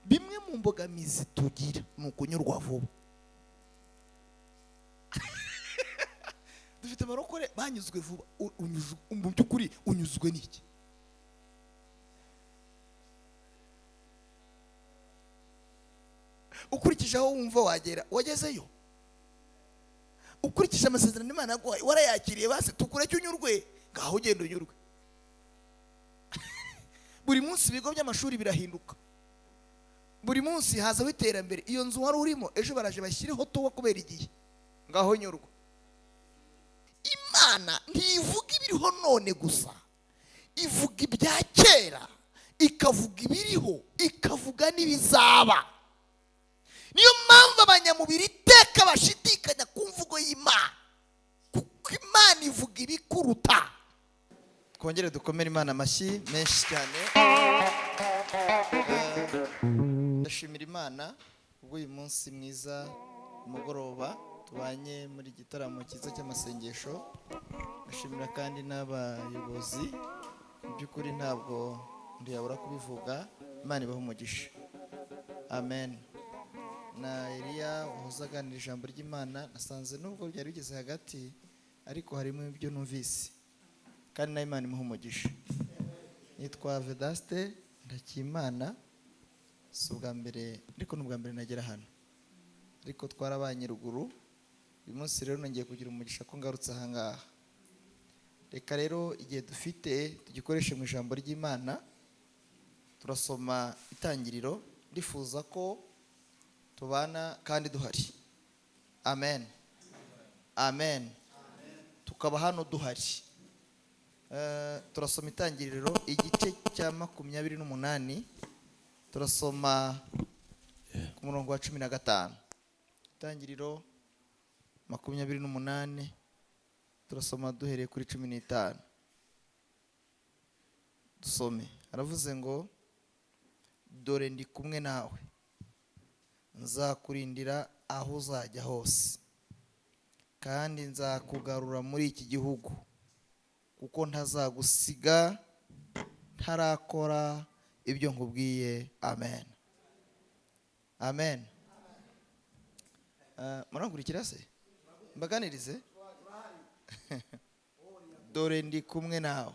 Bimwe mu mbogamizi tugira ni ukunyurwa vuba. Dufite abarokore banyuzwe vuba. Mu by'ukuri unyuzwe n'iki? Ukurikije aho wumva wagera, wagezeyo? Ukurikije amasezerano Imana yaguhaye, warayakiriye? Basi tukureke unyurwe, ngaho ugenda unyurwe. Buri munsi ibigo by'amashuri birahinduka, buri munsi hazaho iterambere. Iyo nzu wari urimo ejo baraje bashyireho towa kubera igihe, ngaho nyurwa. Imana ntivuga ibiriho none gusa, ivuga ibya kera, ikavuga ibiriho, ikavuga n'ibizaba. Niyo mpamvu abanyamubiri iteka bashidikanya ku mvugo y'Imana, kuko Imana ivuga ibikuruta. Twongere dukomere Imana amashyi menshi cyane. Ndashimira Imana ubwo uyu munsi mwiza umugoroba tubanye muri gitaramo cyiza cy'amasengesho. Ndashimira kandi n'abayobozi, mu by'ukuri ntabwo ndiyabura kubivuga. Imana ibahe umugisha, amen. Na Eliya wahoze aganira ijambo ry'Imana, nasanze nubwo byari bigeze hagati ariko harimo ibyo numvise, kandi na Imana imuha umugisha. Nitwa Vedaste Ndakimana, si ubwa mbere ariko ni ubwa mbere nagera hano, ariko twarabanye ruguru. Uyu munsi rero nongeye kugira umugisha ko ngarutse aha ngaha. Reka rero igihe dufite tugikoreshe mu ijambo ry'Imana. Turasoma Itangiriro, ndifuza ko tubana kandi duhari. Amen, amen. Tukaba hano duhari. Turasoma Itangiriro igice cya 28, turasoma ku murongo wa 15. Itangiriro 28, turasoma duhereye kuri 15. Dusome. Aravuze ngo dore ndi kumwe nawe, nzakurindira aho uzajya hose, kandi nzakugarura muri iki gihugu, kuko ntazagusiga ntarakora ibyo nkubwiye. Amen, amen. Murankurikira se? Mbaganirize. Dore ndi kumwe nawe,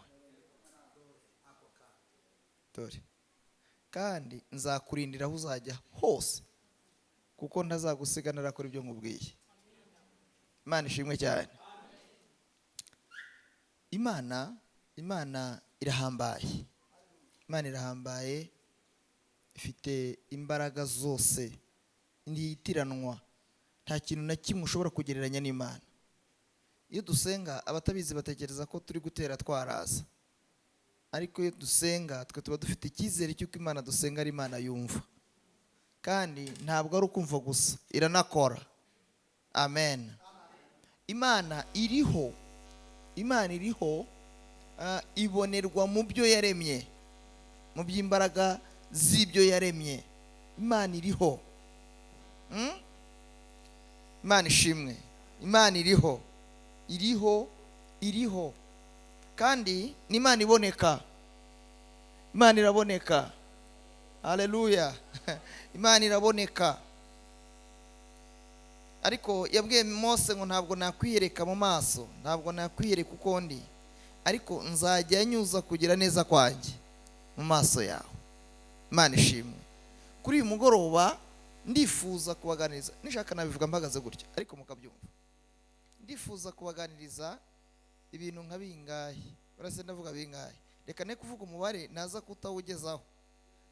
dore kandi nzakurindira aho uzajya hose, kuko ntazagusiga ntarakora ibyo nkubwiye. Imana ishimwe cyane. Imana irahambaye. Imana irahambaye, ifite imbaraga zose, ntiyitiranwa. Nta kintu na kimwe ushobora kugereranya n'Imana. Iyo dusenga abatabizi batekereza ko turi gutera twaraza, ariko iyo dusenga twe tuba dufite icyizere cy'uko Imana dusenga ari Imana yumva, kandi ntabwo ari ukumva gusa, iranakora. Amen. Imana iriho, Imana iriho, ibonerwa mu byo yaremye, mu by'imbaraga z'ibyo yaremye. Imana iriho. Imana ishimwe. Imana iriho, iriho, iriho, kandi ni Imana iboneka. Imana iraboneka. Haleluya. Imana iraboneka. Ariko yabwiye Mose ngo ntabwo nakwiyereka mu maso, ntabwo nakwiyereka uko ndi, ariko nzajya nyuza kugira neza kwanjye mu maso yawe. Imana ishimwe. Kuri uyu mugoroba ndifuza kubaganiriza, nishaka nabivuga mpagaze gutya ariko mukabyumva. Ndifuza kubaganiriza ibintu nka bingahe, urase ndavuga bingahe, reka ne kuvuga umubare naza kutawugezaho,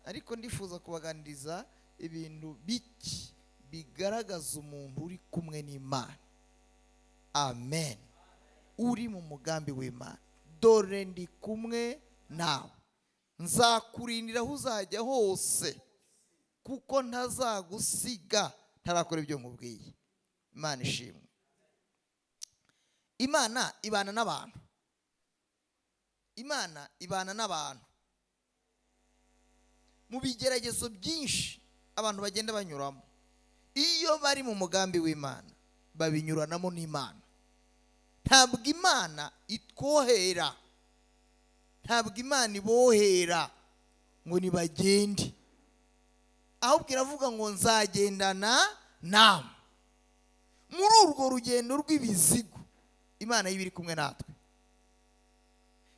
ariko ndifuza kubaganiriza ibintu biki bigaragaza umuntu uri kumwe n'Imana. Amen. Uri mu mugambi w'Imana. Dore ndi kumwe nawe, nzakurindira aho uzajya hose, kuko ntazagusiga ntarakora ibyo nkubwiye. Imana ishimwe. Imana ibana n'abantu. Imana ibana n'abantu mu bigeragezo byinshi abantu bagenda banyuramo. Iyo bari mu mugambi w'Imana babinyuranamo n'Imana. Ntabwo Imana itwohera, ntabwo Imana ibohera ngo nibagende. Ahubwo iravuga ngo nzagendana namwe muri urwo rugendo rw'ibizigo. Imana y'ibiri kumwe natwe.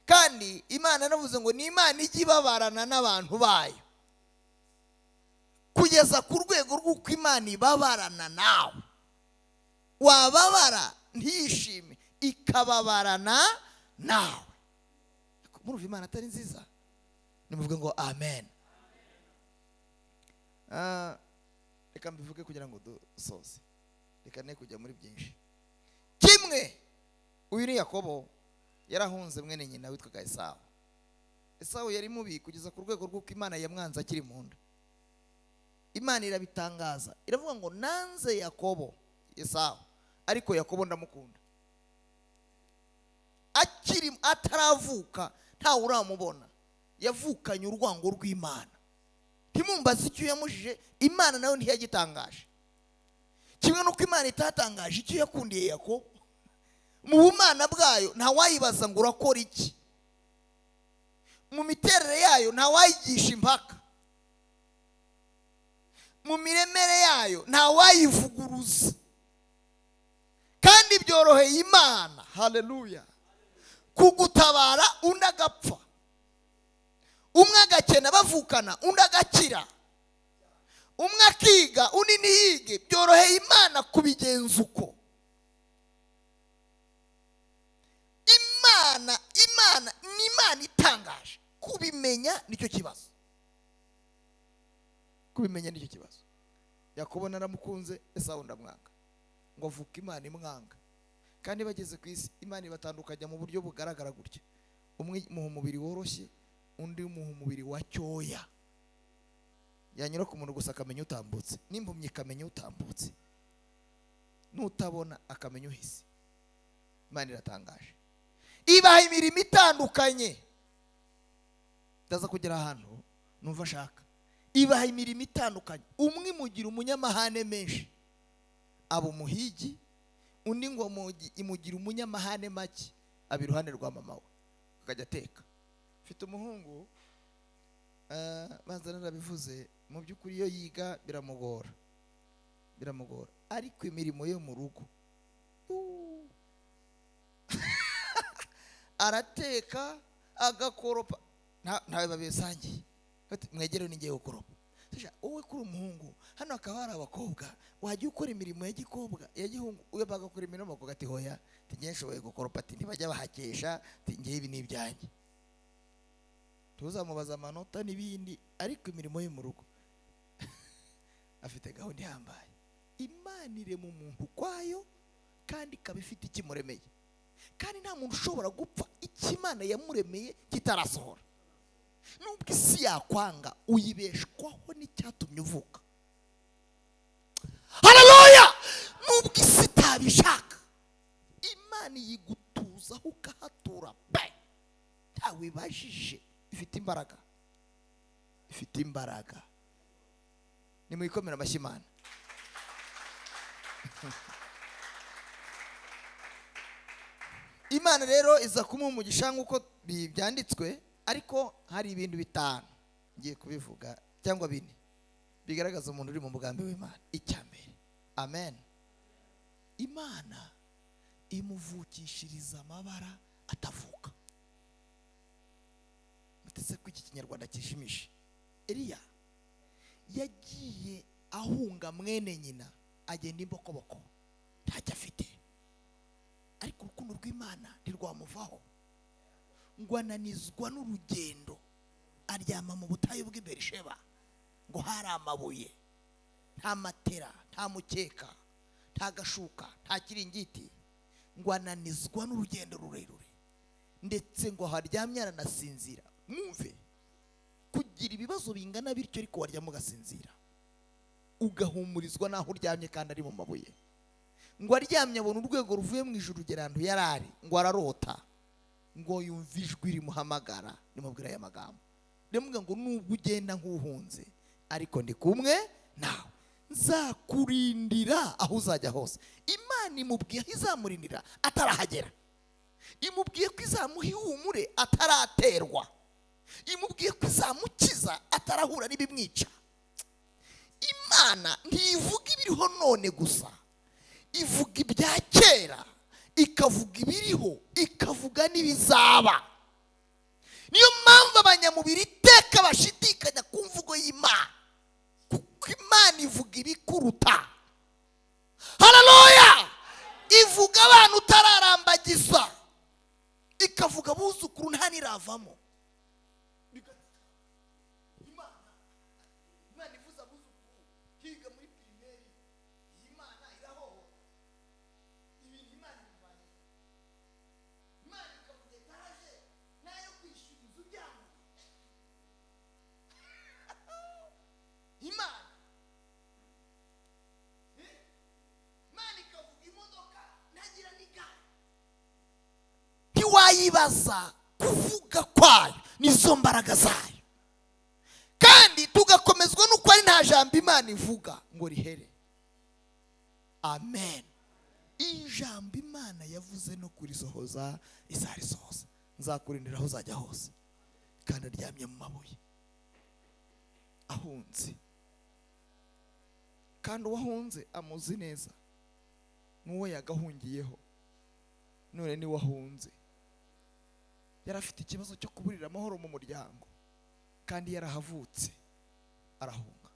Kandi Imana yaravuze ngo ni Imana ijya ibabarana n'abantu bayo kugeza ku rwego rw'uko Imana ibabarana nawe. Wababara ntiyishime, ikababarana nawe. Murumva Imana atari nziza? Nimuvuge ngo amen. Reka mbivuge kugira ngo dusoze, reka ne kujya muri byinshi. Kimwe, uyu ni Yakobo, yarahunze mwene nyina witwaga Esawu. Esawu yari mubi kugeza ku rwego rw'uko Imana yamwanze akiri mu nda. Imana irabitangaza, iravuga ngo nanze Yakobo Esawu, ariko Yakobo ndamukunda. Akiri ataravuka ntawe uramubona, yavukanye urwango rw'Imana. Ntimumbaze icyo yamujije, Imana nayo ntiyagitangaje. Kimwe n'uko Imana itatangaje icyo yakundiye Yakobo, mu bumana bwayo ntawayibaza ngo urakora iki. Mu miterere yayo ntawayigisha impaka. Mu miremere yayo ntawayivuguruza. Kandi byoroheye Imana, haleluya, kugutabara undi agapfa, umwe agakena bavukana, undi agakira, umwe akiga undi ntiyige. Byoroheye Imana kubigenza uko. Imana ni Imana itangaje. Kubimenya nicyo kibazo, kubimenya nicyo kibazo. Yakobo naramukunze, Esawu ndamwanga. Ngo avuka Imana imwanga. Kandi bageze ku isi Imana ibatandukanya mu buryo bugaragara gutya: umwe muha umubiri woroshye, undi muha umubiri wa cyoya. Yanyura ku muntu gusa akamenya utambutse, n'impumyi ikamenya utambutse, n'utabona akamenya uhise. Imana iratangaje, ibaha imirimo itandukanye. Ndaza kugera ahantu numva ashaka. Ibaha imirimo itandukanye. Umwe imugira umunyamahane menshi, aba umuhigi, undi ngo imugira umunyamahane make, aba iruhande rwa mama we akajya ateka. Mfite umuhungu, banza narabivuze, mu by'ukuri iyo yiga biramugora, biramugora, ariko imirimo yo mu rugo arateka, agakoropa, ntawe babisangiye. Mwegere ningiye gukoropa. Wowe kuri umuhungu hano hakaba hari abakobwa, wajya ukora imirimo ya gikobwa ya gihungu, uwe bagakora imirimo bakobwa ati hoya, ngiye nshoboye gukoropa, ati ntibajya bahakesha, ati ngiye ibi ni ibyanjye. Tuzamubaza amanota n'ibindi, ariko imirimo yo mu rugo afite gahunda ihambaye. Imana irema umuntu ukwayo kandi ikaba ifite ikimuremeye, kandi nta muntu ushobora gupfa icyo Imana yamuremeye kitarasohora. Nubwo isi yakwanga, uyibeshwaho n'icyatumye uvuka. Haleluya! Nubwo isi itabishaka, Imana yigutuzaho ukahatura pe, ntawibajije. Ifite imbaraga, ifite imbaraga. Nimuyikomere amashyi Imana. Imana rero iza kumuha umugisha nk'uko byanditswe. Ariko hari ibintu bitanu ngiye kubivuga cyangwa bine bigaragaza umuntu uri mu mugambi w'Imana. Icya mbere, amen, Imana imuvukishiriza amabara atavuka. Mutese ko iki Kinyarwanda kishimisha. Eliya yagiye ahunga mwene nyina, agenda imbokoboko, ntacyo afite, ariko urukundo rw'Imana ntirwamuvaho. Ngo ananizwa n'urugendo, aryama mu butayu bw'i Berisheba. Ngo hari amabuye, nta matera, nta mukeka, nta gashuka, nta kiringiti. Ngo ananizwa n'urugendo rurerure, ndetse ngo haryamye aranasinzira. Mwumve, kugira ibibazo bingana bityo ariko waryama ugasinzira, ugahumurizwa n'aho uryamye kandi ari mu mabuye. Ngo aryamye abona urwego ruvuye mu ijuru rugera ahantu yari ari, ngo ararota, ngo yumva ijwi rimuhamagara rimubwira aya magambo, rimubwira ngo nubwo ugenda nk'uhunze, ariko ndi kumwe nawe, nzakurindira aho uzajya hose. Imana imubwiye aho izamurindira atarahagera, imubwiye ko izamuha ihumure ataraterwa, imubwiye ko izamukiza atarahura n'ibimwica. Imana ntivuga ibiriho none gusa, ivuga ibya kera, ikavuga ibiriho, ikavuga n'ibizaba. Niyo mpamvu abanyamubiri iteka bashidikanya ku mvugo y'Imana, kuko Imana ivuga ibikuruta. Haleluya! Ivuga abantu utararambagiza, ikavuga abuzukuru nta niravamo. Imana ivuze abuzukuru higa muri primaire, Imana irahoho ibintu Imana ibivanye. Imana ikavuga etaje nayo kwishyura inzu byangu. Imana ikavuga imodoka ntagira n'igare. Ntiwayibaza kuvuga kwayo, nizo mbaraga zayo. Kandi tugakomezwa nuko ari nta jambo Imana ivuga ngo rihere. Amen. Ijambo Imana yavuze no kurisohoza izarisohoza. Nzakurindira aho uzajya hose. Kandi aryamye mu mabuye ahunze, kandi uwahunze amuzi neza n'uwo yagahungiyeho, none ni wahunze. Yari afite ikibazo cyo kuburira amahoro mu muryango, kandi yarahavutse arahunga.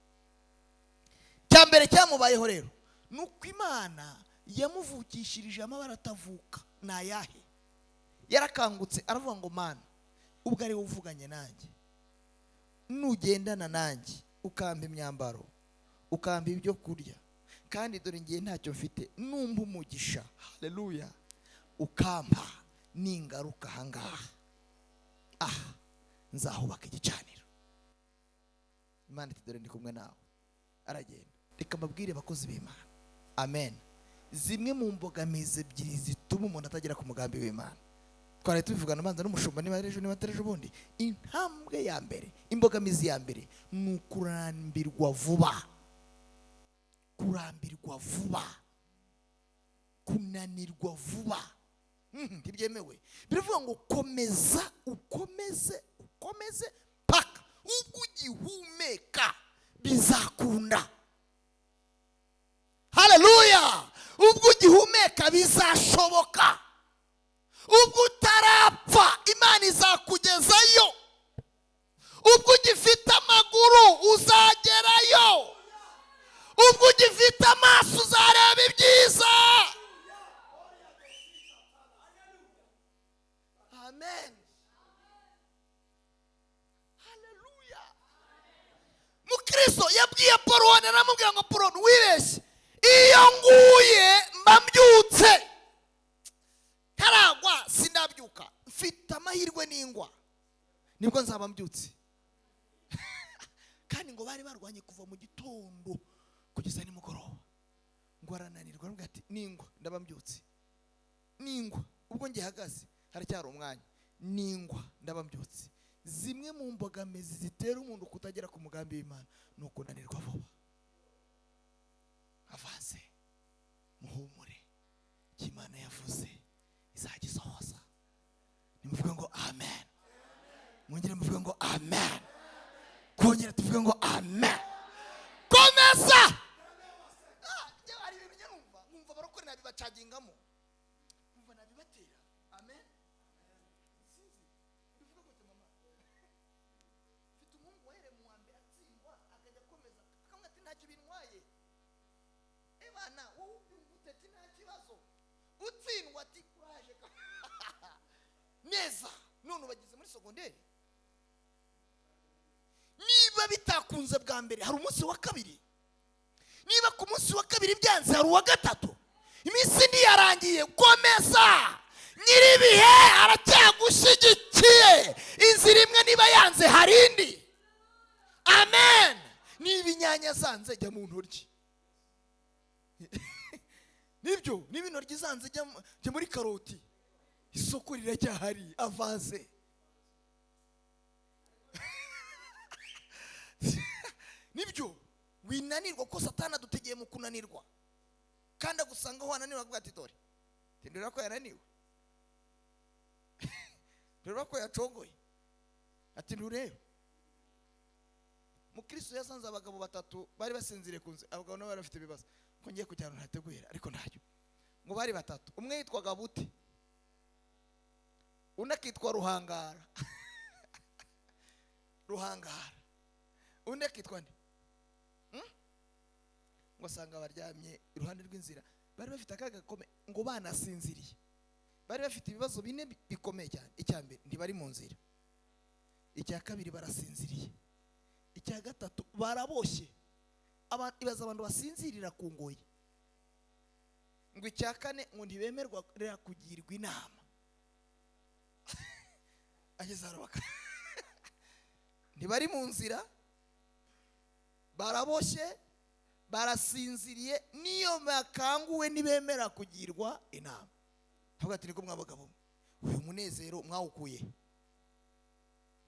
Cya mbere cyamubayeho rero nuko Imana yamuvukishirije amabara atavuka. Ni ayahe? Yarakangutse aravuga ngo Mana, ubwo ari wowe uvuganye nanjye, nugendana nanjye ukampa imyambaro, ukampa ibyo kurya, kandi dore ngiye ntacyo mfite, numpa umugisha, haleluya, ukampa ningaruka ahangaha, aha nzahubaka igicaniro. Imana iti dore ndi kumwe nawe. Aragenda. Reka mbabwire abakozi b'Imana, amen. Zimwe mu mbogamizi ebyiri zituma umuntu atagera ku mugambi w'Imana, twari tubivugana banza n'umushumba niba ejo niba atari ejo bundi. Intambwe ya mbere, imbogamizi ya mbere ni ukurambirwa vuba. Kurambirwa vuba, kunanirwa vuba, ntibyemewe. Biravuga ngo komeza, ukomeze, ukomeze paka ubwo ugihumeka bizakunda. Haleluya! Ubwo ugihumeka bizashoboka. Ubwo utarapfa Imana izakugezayo. Ubwo ugifite amaguru uzagerayo. Ubwo ugifite amaso uzareba ibyiza. Amen. Haleluya. Mukristo yabwiye Poloni, aramubwira ngo Poloni wibeshye, iyo nguye mba mbyutse, ntaragwa sinabyuka, mfite amahirwe n'ingwa nibwo nzaba mbyutse. Kandi ngo bari barwanye kuva mu gitondo kugeza nimugoroba, ngo arananirwa aramubwira ati ningwa ndaba mbyutse, ningwa ubwo ngihagaze haracyari umwanya, ningwa ndaba mbyutse. Zimwe mu mbogamizi zitera umuntu kutagera ku mugambi w'Imana ni ukunanirwa vuba. Avase muhumure, icyo Imana yavuze izagisohoza. Nimuvuge ngo amen. Mwongere muvuge ngo amen. Kongera tuvuge ngo amen. Komeza. Hari ibintu njya numva, nkumva barokore nabibacagingamo, nkumva nabibatera. Amen. Sinzi bivuga gute mama. Mfite umuhungu wahereye mu wa mbere atsindwa, akajya akomeza akamubwira ati ntacyo bintwaye. Ebana wowe ubyumva ute? Ati nta kibazo. Utsindwa ati kuraje neza. None ubageze muri segonderi. Niba bitakunze bwa mbere hari umunsi wa kabiri, niba ku munsi wa kabiri byanze hari uwa gatatu, iminsi ntiyarangiye. Komeza, nyiribihe aracyagushyigikiye. Inzira imwe niba yanze hari indi. Amen. Niba inyanya zanze jya mu ntoryi. Nibyo, niba intoryi zanze jya muri karoti, isoko riracyahari. Avanze. Nibyo, winanirwa ko Satani adutegeye mu kunanirwa, kandi agusanga aho wananirwa avuga ati dore ndureba ko yananiwe, ndureba ko yacogoye, ati ntureba. Mukristo yasanze abagabo batatu bari basinziriye ku nzu. Abagabo nabo bari bafite ibibazo ko ngiye kujya ahantu ntateguye, ariko ntacyo. Ngo bari batatu, umwe yitwaga Buti, undi akitwa Ruhangara Ruhangara, undi akitwa nde? Ngo asanga baryamye iruhande rw'inzira, bari bafite akaga gakomeye, ngo banasinziriye. Bari bafite ibibazo bine bikomeye cyane. Icya mbere, ntibari mu nzira. Icya kabiri, barasinziriye. Icya gatatu, baraboshye. Ibaza abantu basinzirira ku ngoyi. Ngo icya kane, ngo ntibemerwa kugirwa inama. Ageze arabaka, ntibari mu nzira, baraboshye, barasinziriye, niyo bakanguwe ntibemera kugirwa inama. Avuga ati niko mwabagabo, uyu munezero mwawukuye?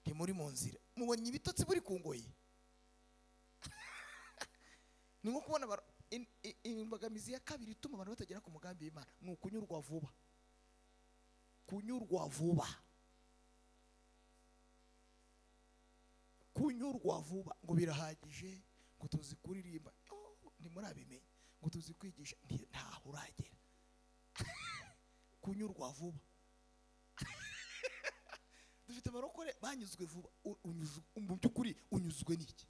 Ntimuri mu nzira, mubonye ibitotsi buri ku ngoyi. Ni nko kubona imbogamizi ya kabiri ituma abantu batagera ku mugambi w'Imana ni ukunyurwa vuba. Kunyurwa vuba, kunyurwa vuba. Ngo birahagije, ngo tuzi kuririmba, ntimurabimenye, ngo tuzi kwigisha, ntaho uragera. Kunyurwa vuba. Dufite abarokore banyuzwe vuba. Mu by'ukuri unyuzwe n'iki?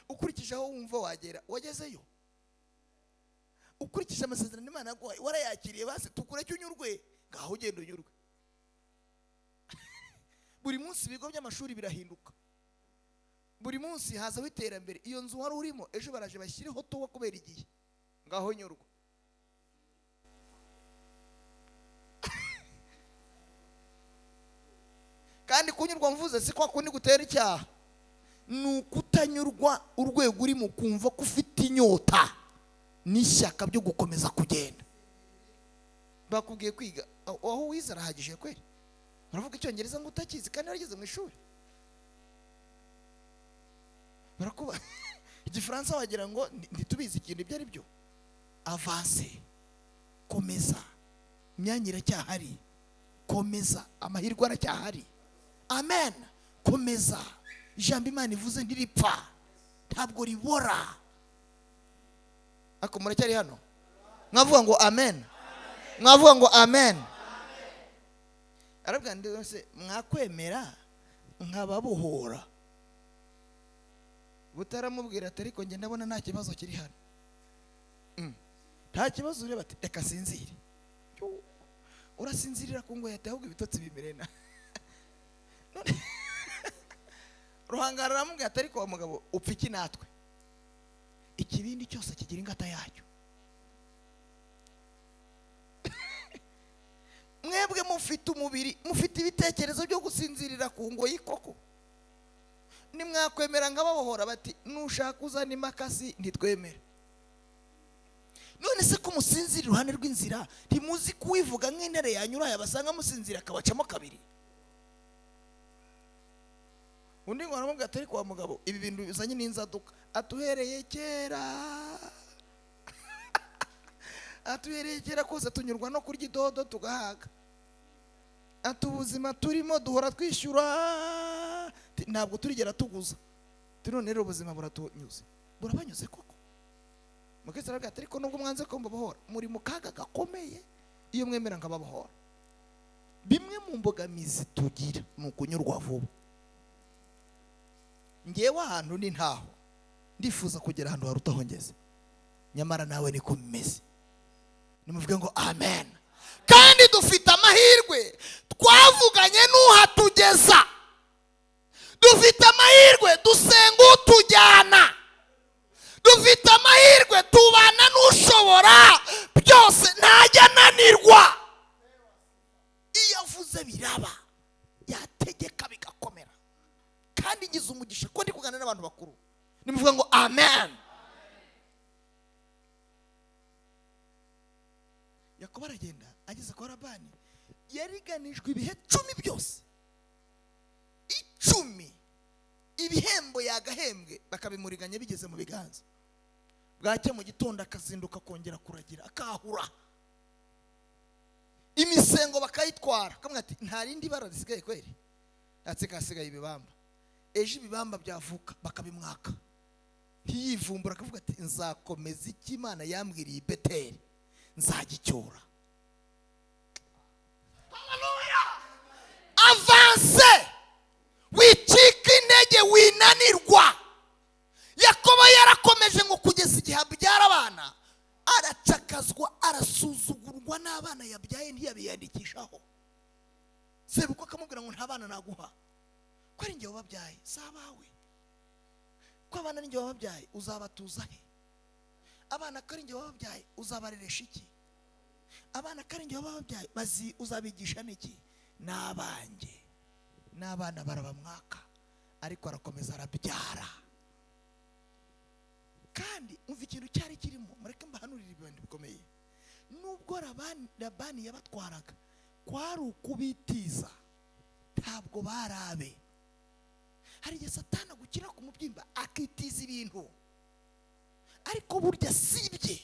Ukurikije aho wumva wagera, wagezeyo? Ukurikije amasezerano Imana yaguhaye, warayakiriye? Basi tukureke unyurwe, ngaho ugenda unyurwe. Buri munsi ibigo by'amashuri birahinduka, buri munsi hazaho iterambere. Iyo nzu wari urimo ejo baraje bashyireho towa kubera igihe, ngaho nyurwa. Kandi kunyurwa mvuze si kwa kundi gutera icyaha, ni ukutanyurwa urwego urimo kumva ko ufite inyota n'ishyaka byo gukomeza kugenda. Bakubwiye kwiga, aho wize arahagije kweri? Baravuga icyongereza ngo utakizi kandi warageze mu ishuri. Barakuba igifaransa wagira ngo ntitubizi ikintu ibyo ari byo. Avance, komeza, imyanya iracyahari, komeza, amahirwe aracyahari. Amen, komeza. Ijambo Imana ivuze ntiripfa, ntabwo ribora. Ako muracyari hano? Mwavuga ngo amen. Mwavuga ngo amen. Arabwira ndetse mwakwemera nkababohora. Butaramubwira ati ariko njye ndabona nta kibazo kiri hano. Nta kibazo ureba, ati reka sinzire. Urasinzirira ku ngoyi, ati ahubwo ibitotsi bimirena. Ruhangara aramubwira ati ariko wa mugabo upfa iki natwe? Ikibindi cyose kigira ingata yacyo. Mwebwe mufite umubiri, mufite ibitekerezo byo gusinzirira ku ngoyi koko? Nimwakwemera nkababohora? Bati nushaka uzana imakasi ntitwemere. None se ko musinzira iruhande rw'inzira, ntimuzi kuwivuga nk'intare yanyura yabasanga musinzira akabacamo kabiri? Undi ngo aramubwira ati ariko wa mugabo ibi bintu bizanye n'inzaduka, atuhereye kera, atuhereye kera kose tunyurwa no kurya idodo tugahaga, ati ubuzima turimo duhora twishyura, ntabwo turigera tuguza, none rero ubuzima buratunyuze. Burabanyuze koko? Mukristo aravuga ati ariko nubwo mwanze ko mbabohora, muri mu kaga gakomeye iyo mwemera nkababohora. Bimwe mu mbogamizi tugira ni ukunyurwa vuba. Ngewe ahantu ni ntaho ndifuza kugera ahantu harutaho ngeze, nyamara nawe niko bimeze. Nimuvuge ngo amen. Kandi dufite amahirwe, twavuganye n'uhatugeza. Dufite amahirwe, dusenga utujyana. Dufite amahirwe, tubana n'ushobora byose, ntajya ananirwa. Iyo avuze biraba, yategeka bigakomera. Kandi ngize umugisha ko ndi kuganira n'abantu bakuru. Nimuvuga ngo amen. Yakobo aragenda ageze kwa Labani, yariganijwe ibihe 10 byose, 10 ibihembo yagahembwe bakabimuriganya bigeze mu biganza. Bwacye mu gitondo akazinduka kongera kuragira akahura. Imisengo bakayitwara, kamwe ati nta rindi bara risigaye kweri, atseka hasigaye ibibamba. Ejo ibibamba byavuka bakabimwaka, ntiyivumbura, akavuga ati nzakomeza iki Imana yambwiriye i Beteli, nzagicyura. Haleluya! Avance, wicika intege, winanirwa. Yakobo yarakomeje ngo kugeza igihe abyara abana, aracakazwa, arasuzugurwa, n'abana yabyaye ntiyabiyandikishaho. Sebukwe akamubwira ngo nta bana naguha, ko ari njye wababyaye, si abawe. Ko abana ari njye wababyaye, uzabatuza he? Abana ko ari njye wababyaye, uzabareresha iki? Abana ko ari njye wababyaye, uzabigisha n'iki? N'abanjye. N'abana barabamwaka, ariko arakomeza arabyara. Kandi umva ikintu cyari kirimo, mureke mbahanurire ibintu bikomeye. Nubwo Labani yabatwaraga, kwari ukubitiza, ntabwo barabe. Hari igihe Satani agukina ku mubyimba akitiza ibintu, ariko burya sibye,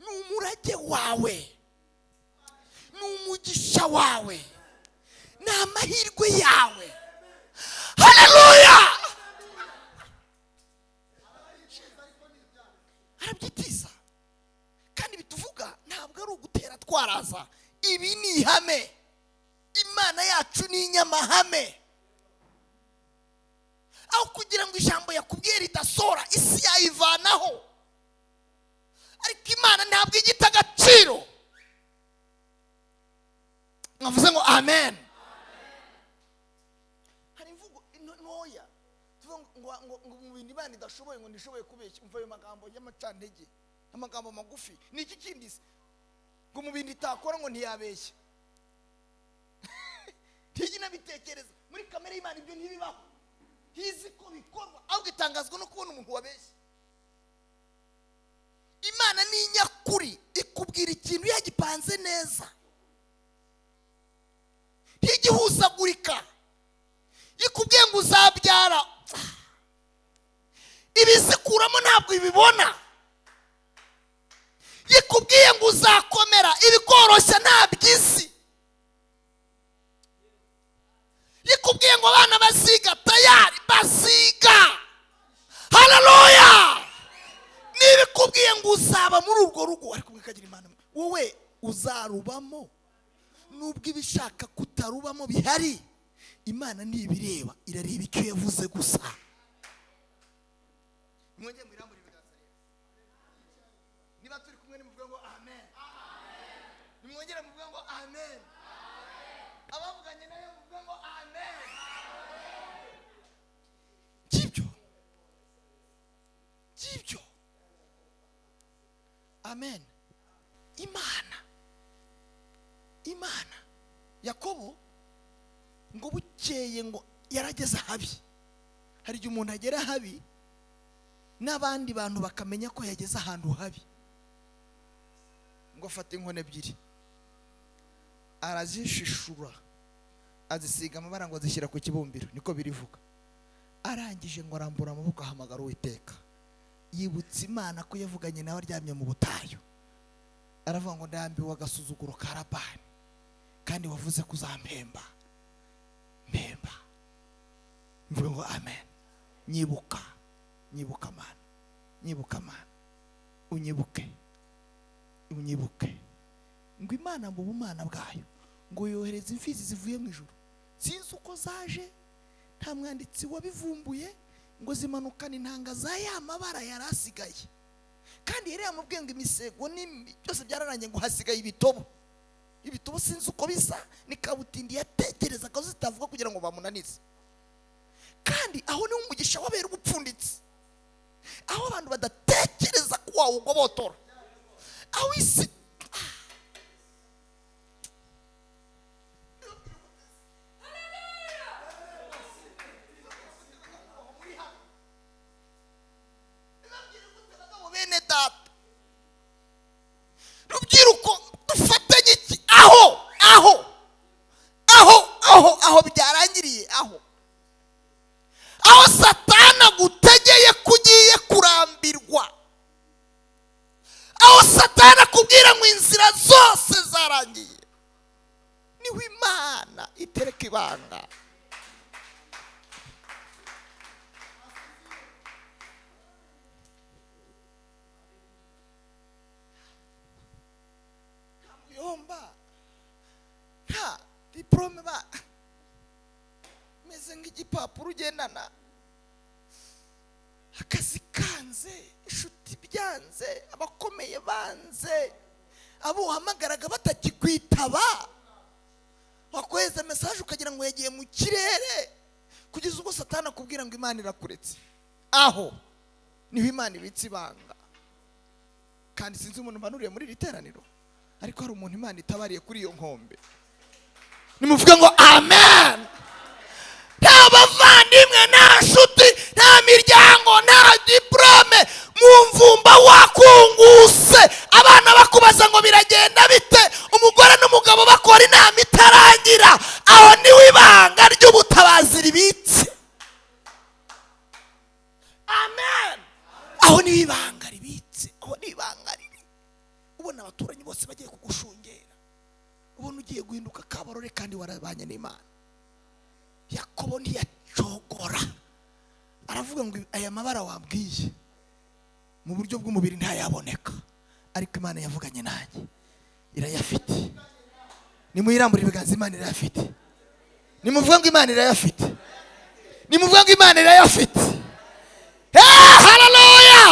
ni umurage wawe, ni umugisha wawe, ni amahirwe yawe. Haleluya! Arabyitiza. Kandi bituvuga ntabwo ari ugutera twaraza, ibi ni ihame. Imana yacu ni inyamahame. Aho kugira ngo ijambo yakubwiye ridasora, isi yayivanaho, ariko Imana ntabwo igita agaciro. Mwavuze ngo amen. Hari imvugo ntoya tuvuga ngo mu bintu Imana idashoboye, ngo ntishoboye kubeshya. Umva ayo magambo y'amacantege, amagambo magufi. Ni iki kindi se? Ngo mu bintu itakora ngo ntiyabeshya. Ntijya inabitekereza. Muri kamere y'Imana ibyo ntibibaho, ntizi ko bikorwa, ahubwo itangazwa no kubona umuntu wabeshya. Imana ni inyakuri, ikubwira ikintu yagipanze neza, ntigihuzagurika. Ikubwiye ngo uzabyara, ibizikuramo ntabwo ibibona. Ikubwiye ngo uzakomera, ibikoroshya ntabwo izi. Ikubwiye ngo abana baziga, tayari baziga. Haleluya! Niba ikubwiye ngo uzaba muri urwo rugo, ariko mwikagira Imana, wowe uzarubamo. Nubwo ibishaka kutarubamo bihari, Imana ntibireba, irareba icyo yavuze gusa. Mwongeye mwirambure ibiganza rero. Niba turi kumwe nimuvuge ngo amen. Nimwongere muvuge ngo amen. Abavuganye nayo muvuge ngo amen. Ngibyo. Ngibyo. Amen. Imana. Imana. Yakobo ngo bukeye ngo yarageze habi. Hari igihe umuntu agera habi n'abandi bantu bakamenya ko yageze ahantu habi. Ngo afate inkoni ebyiri, arazishishura, azisiga amabara, ngo azishyira ku kibumbiro, niko birivuga. Arangije ngo arambura amaboko ahamagara Uwiteka. Yibutsa Imana ko yavuganye nawe aryamye mu butayu. Aravuga ngo ndambiwe agasuzuguro ka Labani, kandi wavuze ko uzampemba. Mpemba. Mvuge ngo amen. Nyibuka, nyibuka Mana, nyibuka Mana, unyibuke, unyibuke. Ngo Imana mu bumana bwayo ngo yohereza imfizi zivuye mu ijuru. Sinzi uko zaje, nta mwanditsi wabivumbuye, ngo zimanukana intanga za ya mabara yari asigaye. Kandi yari yamubwiye ngo imisego ni byose byararangiye, ngo hasigaye ibitobo. Ibitobo sinzi uko bisa, ni kabutindi yatekereza ko zitavuga kugira ngo bamunanize. Kandi aho ni umugisha wabera ubupfunditsi, aho abantu badatekereza ko wawugobotora, aho isi bene data rubyiruko dufatanye iki? Aho aho aho aho aho byarangiriye, aho aho Satana agutegeye kugiye kurambirwa, aho Satana akubwira ngo inzira zose zarangiye. Niho Imana itereka ibanga. Yomba nta diplome ba meze nk'igipapuro ugendana, akazi kanze, inshuti byanze, abakomeye banze, abo uhamagaraga batakikwitaba, wakohereza message ukagira ngo yagiye mu kirere, kugeza ubwo Satani akubwira ngo Imana irakuretse. Aho niho Imana ibitse ibanga. Kandi sinzi umuntu mpanuriye muri iri teraniro, ariko hari umuntu Imana itabariye kuri iyo nkombe. Nimuvuge ngo amen. Nta bavandimwe, nta nshuti, nta miryango, nta diplome, mu mvumba wakunguse, abana bakubaza ngo biragenda bite, umugore n'umugabo bakora inama itarangira. Aho niho ibanga ry'ubutabazi ribitse. Amen. Aho niho ibanga ribitse, aho ni ibanga riri. Ubona abaturanyi bose bagiye kugushungera, ubona ugiye guhinduka kabarore kandi warabanye n'Imana. Yakobo ntiyacogora, aravuga ngo aya mabara wabwiye mu buryo bw'umubiri ntayaboneka, ariko Imana yavuganye nanjye irayafite. Nimuyirambure ibiganza, Imana irayafite. Nimuvuga ngo Imana irayafite. Nimuvuga ngo Imana irayafite. Haleluya!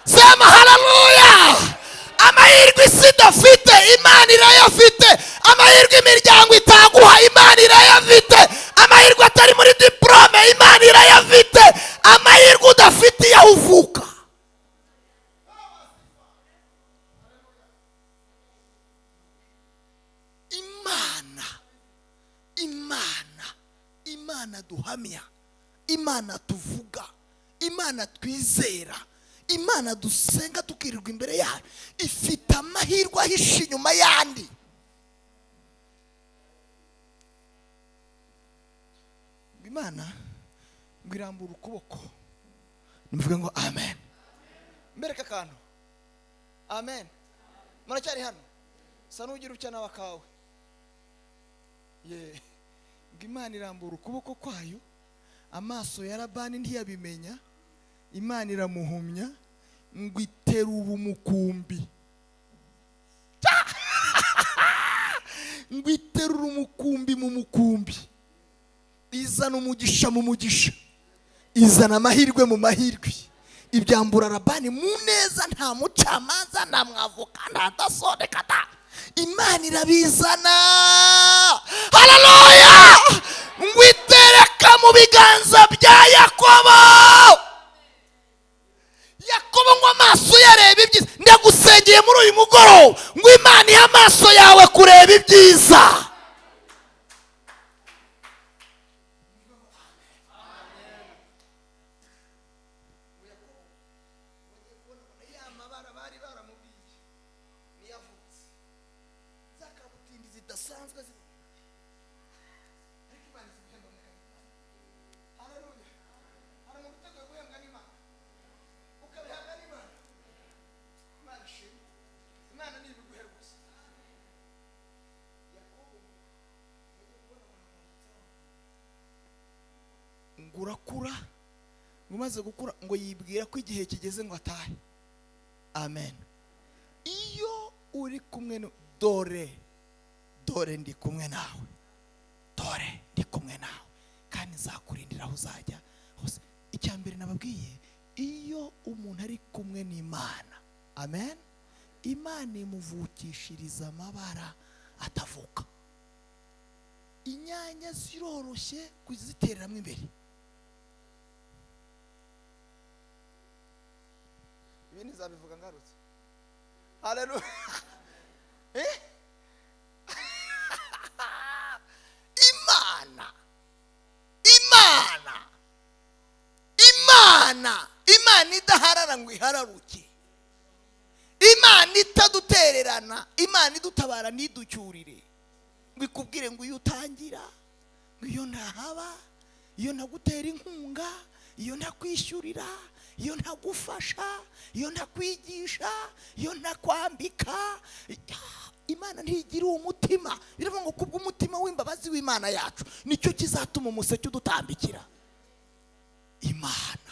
Sema haleluya! Amahirwe isi idafite Imana irayafite. Amahirwe imiryango itaguha Imana irayafite. Amahirwe atari muri diplome Imana irayafite. Amahirwe udafite iyo uvuka. Imana, Imana, Imana duhamya, Imana tuvuga, Imana twizera, Imana dusenga tukirirwa imbere yayo, ifite amahirwe ahishe inyuma yandi. Imana ngo irambura ukuboko. Nimuvuge ngo amen. Mbereka akantu. Amen. Muracyari hano? Sa n'ugira utya nawe akawe. Ye. Ngo Imana irambura ukuboko kwayo, amaso ya Labani ntiyabimenya, Imana iramuhumya ngo iterura umukumbi. Ngo iterura umukumbi mu mukumbi, izana umugisha mu mugisha, izana amahirwe mu mahirwe, ibyambura Labani mu neza, nta mucamanza, nta mwavoka, nta dasoneka da. Imana irabizana. Haleluya! Ngo itereka mu biganza bya Yakobo. Yakobo ngo amaso yareba ibyiza. Ndagusengeye muri uyu mugoroba ngo Imana ihe amaso yawe kureba ibyiza. Ngurakura, umaze gukura ngo yibwira ko igihe kigeze ngo atahe. Amen. Iyo uri kumwe, dore dore ndi kumwe nawe, dore ndi kumwe nawe, kandi nzakurindira aho uzajya hose. Icya mbere nababwiye, iyo umuntu ari kumwe n'Imana, amen, Imana imuvukishiriza amabara atavuka. Inyanya ziroroshye kuzitereramo imbere. Ibi ntizabivuga ngarutse. Haleluya. Imana, Imana, Imana, Imana idaharara ngo ihararuke, Imana itadutererana, Imana idutabara ntiducyurire, ngo ikubwire ngo iyo utangira, ngo iyo ntahaba, iyo ntagutera inkunga, iyo ntakwishyurira, iyo ntagufasha, iyo ntakwigisha, iyo ntakwambika. Imana ntigira uwo mutima. Biravuga ngo kubw'umutima w'imbabazi w'Imana yacu nicyo kizatuma umuseke udutambikira. Imana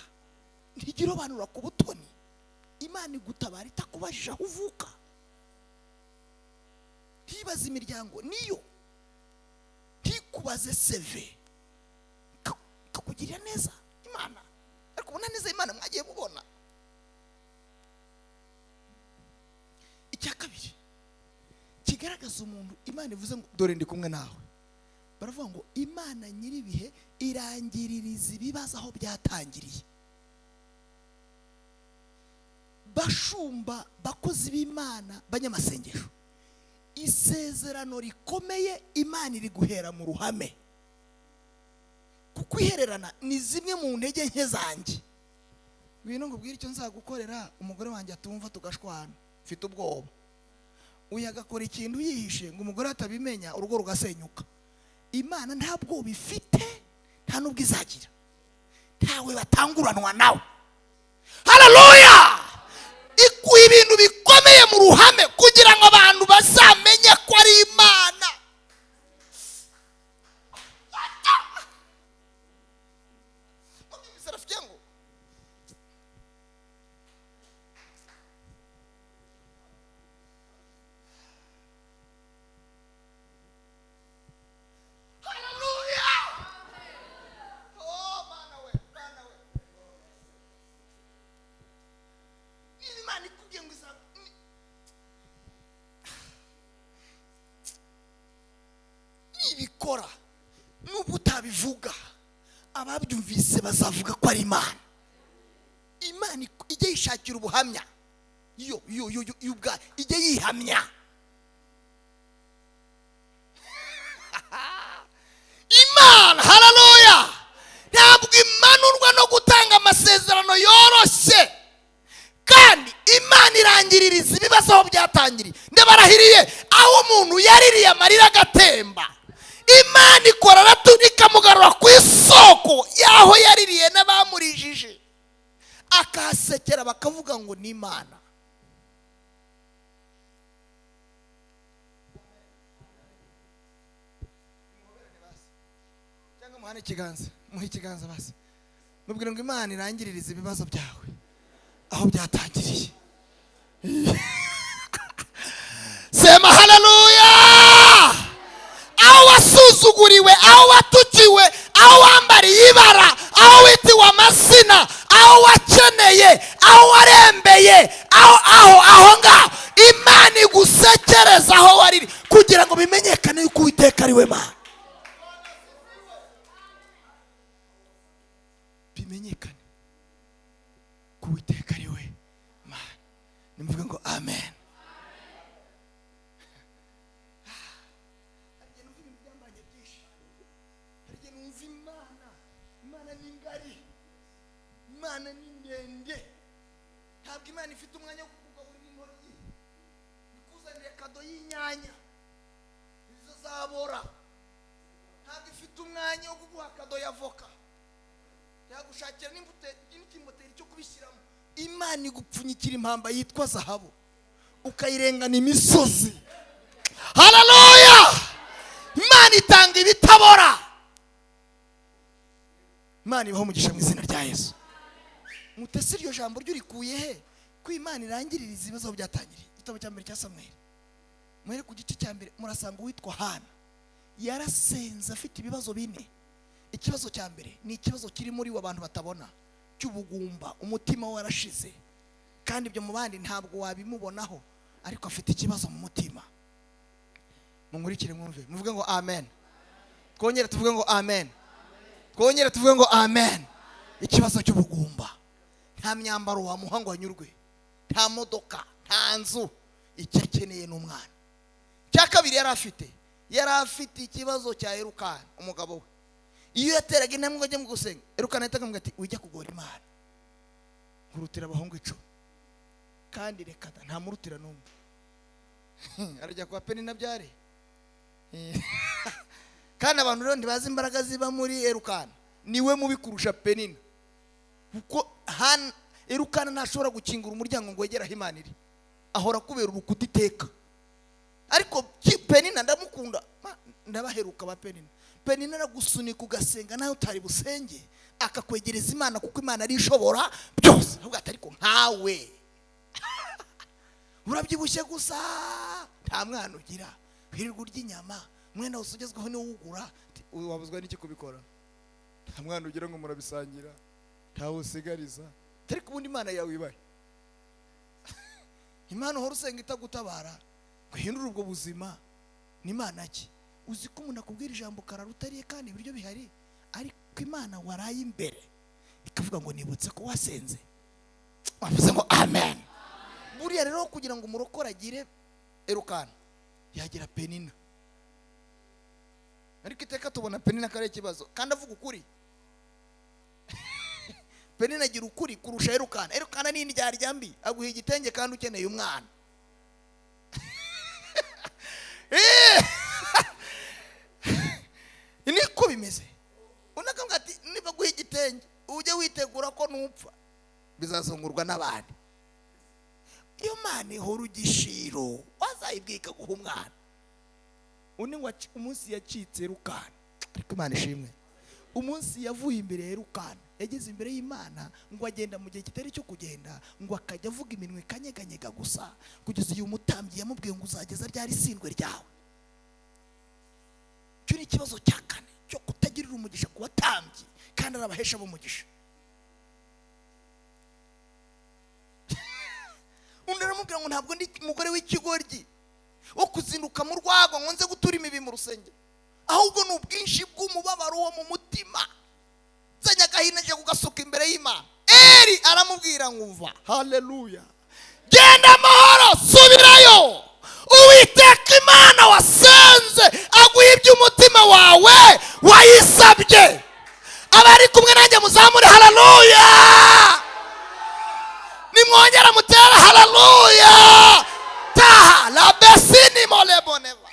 ntigirobanura ku butoni. Imana igutabara itakubajije aho uvuka, ntibaze imiryango niyo, ntikubaze seve, kakugirira neza Imana. Ariko ubona neza Imana mwagiye mubona. Icya kabiri kigaragaza umuntu Imana ivuze ngo dore ndi kumwe nawe, baravuga ngo Imana nyiribihe irangiririza ibibazo aho byatangiriye. Bashumba, bakozi b'Imana, banyamasengesho, isezerano rikomeye Imana iri guhera mu ruhame. Kuko ihererana ni zimwe mu ntege nke zanjye. Ngwino ngubwire icyo nzagukorera umugore wanjye atumva tugashwana, mfite ubwoba. Uyu agakora ikintu yihishe ngo umugore atabimenya, urugo rugasenyuka. Imana nta bwoba ifite, nta n'ubwo izagira. Ntawe batanguranwa nawe. Haleluya! Ikuye ibintu bikomeye mu ruhame kugira ngo abantu bazamenye ko ari Imana. Nibikora nubwo utabivuga, ababyumvise bazavuga ko ari Imana. Imana ijye yishakira ubuhamya, yo yo yo yo ubwa ijye yihamya. Imana, haleluya, ntabwo imanurwa no gutanga amasezerano yoroshye. Kandi Imana irangiririza ibibazo aho byatangiriye. Ndabarahiriye, aho umuntu yaririye amarira agatemba, Imana ikora ikamugarura ku isoko y'aho yaririye n'abamurijije, akahasekera bakavuga ngo ni Imana. Cyangwa muhane ikiganza, muhe ikiganza basi, mubwire ngo Imana irangiririza ibibazo byawe aho byatangiriye. Sema haleluya! Aho wasuzuguriwe, aho watukiwe, aho wambariye ibara, aho witiwe amazina, aho wakeneye, aho warembeye, aho aho aho ngaho Imana igusekereza aho wariri, kugira ngo bimenyekane yuko Uwiteka ari we Mana. Bimenyekane ko Uwiteka ari we Mana. Nimuvuge ngo amen. Imana ni ngari, Imana ni ndende. Ntabwo Imana ifite umwanya wo kukugaburira intoryi, ikuzanire kado y'inyanya izo zabora. Ntabwo ifite umwanya wo kuguha kado ya voka, yagushakira n'ikimboteri cyo kubishyiramo. Imana igupfunyikira impamba yitwa zahabu, ukayirengana imisozi. Haleluya! Imana itanga ibitabora. Imana ibaho umugisha mu izina rya Yesu. Mutese iryo jambo ryurikuye he? Ko Imana irangiririza ibibazo byatangiriye. Igitabo cya mbere cya Samweli, muhere ku gice cya mbere, murasanga uwitwa Hana yarasenze afite ibibazo bine. Ikibazo cya mbere ni ikibazo kiri muri we abantu batabona, cy'ubugumba, umutima we warashize, kandi ibyo mu bandi ntabwo wabimubonaho, ariko afite ikibazo mu mutima. Munkurikire mwumve, muvuge ngo amen. Twongere tuvuge ngo amen. Twongere tuvuge ngo amen. Ikibazo cy'ubugumba, nta myambaro wamuha ngo anyurwe, nta modoka, nta nzu, icyo akeneye ni umwana. Icya kabiri yari afite ikibazo cya Elukana, umugabo we. Iyo yateraga intambwe ngo ajye mu gusenga, Elukana yahitaga amubwira ati ujya kugora Imana, nkurutira abahungu 10, kandi reka da, ntamurutira n'umwe. Arajya kwa Penina byare. Kandi abantu rero ntibazi imbaraga ziba muri Elukana, niwe mubi kurusha Penina, kuko Elukana ntashobora gukingura umuryango ngo yegere aho Imana iri, ahora kubera urukuta iteka. Ariko Penina ndamukunda, ndabaheruka ba Penina. Penina aragusunika ugasenga nawe utari busenge, akakwegereza Imana kuko Imana ari ishobora byose. Ahubwo ati ariko nkawe urabyibushye gusa nta mwana ugira, wirirwa urya inyama, umwenda wose ugezweho niwo uwugura, wabuzwa n'iki kubikora? Nta mwana ugira ngo murabisangira, ntawe usigariza. Ariko ubundi Imana yawe ibahe. Imana uhora usenga itagutabara ngo ihindure ubwo buzima ni Imana ki? Uzi ko umuntu akubwira ijambo karara utariye kandi ibiryo bihari, ariko Imana waraye imbere ikavuga ngo nibutse ko wasenze. Wavuze ngo amen. Buriya rero kugira ngo umurokore agire Erukana yagira Penina. Ariko iteka tubona Penina kare ikibazo kandi avuga ukuri. Penina agira ukuri kurusha Erukana. Erukana ni indyarya mbi, aguha igitenge kandi ukeneye umwana. Niko bimeze. Unakambwa ati niba guha igitenge ujye witegura ko nupfa bizazungurwa n'abandi. Iyo Mana ihora ugishiro wazayibwika guha umwana. Undi ngo umunsi yacitse Erukana, ariko Imana ishimwe, umunsi yavuye imbere ya Erukana yageze imbere y'Imana ngo agenda mu gihe kitari cyo kugenda, ngo akajya avuga iminwa ikanyeganyega gusa, kugeza igihe umutambyi yamubwiye ngo uzageza ryari isindwe ryawe. Icyo ni ikibazo cya kane cyo kutagirira umugisha ku batambyi kandi arabahesha b'umugisha. Undi aramubwira ngo ntabwo ndi umugore w'ikigoryi wo kuzinduka mu rwago ngo nze gutura imibi mu rusengero, ahubwo ni ubwinshi bw'umubabaro wo mu mutima nzanye agahinda nje kugasuka imbere y'Imana. Eri aramubwira ngo uva, haleluya, genda amahoro, subirayo, Uwiteka Imana wasenze aguha iby'umutima wawe wayisabye. Abari kumwe nanjye muzamure haleluya, nimwongera mutera haleluya. Taha la besini moleboneva